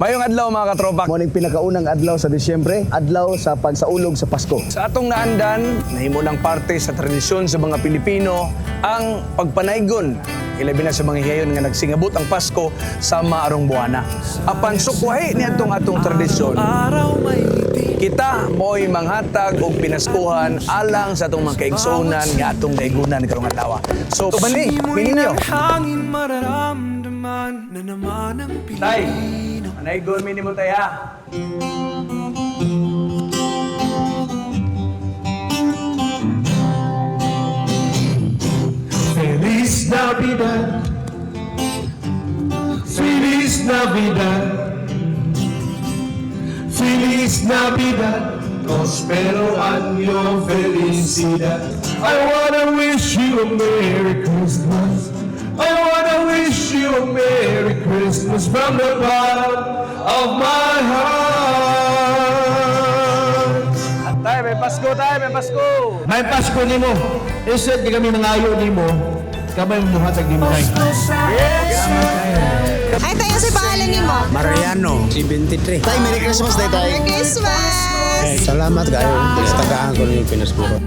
Mayong adlaw, mga katropa. Mao ning pinakaunang adlaw sa Disyembre, adlaw sa pagsaulog sa Pasko. Sa atong naandan, nahimo ng parte sa tradisyon sa mga Pilipino ang pagpanaygon. Ilabi na sa mga higayon nga nagsingabot ang Pasko sa maarong buwana. Apan sukwahi ni atong atong tradisyon, kita mo'y manghatag og pinaskuhan alang sa atong mga kaigsuonan nga atong daigunan karong adlaw. So, bani, mininyo. Hangin mararamdaman na naman ang Tay, panaygon minimo tay ha. Feliz Navidad. Feliz Navidad. Feliz Navidad. Prospero año felicidad. I wanna wish you a Merry Christmas. I wanna wish you a Merry Christmas from the bottom of my heart. Tay, may Pasko tay, may Pasko. May Pasko nimo. Isip di kami mangayo nimo. Kamay muhatag nimo kay. Ay, tayo sa pangalan ni mo. Mariano, 73. Tay, Merry Christmas day tay. Merry Christmas! Salamat kayo. Tagaan ko ninyo pinaskuhan.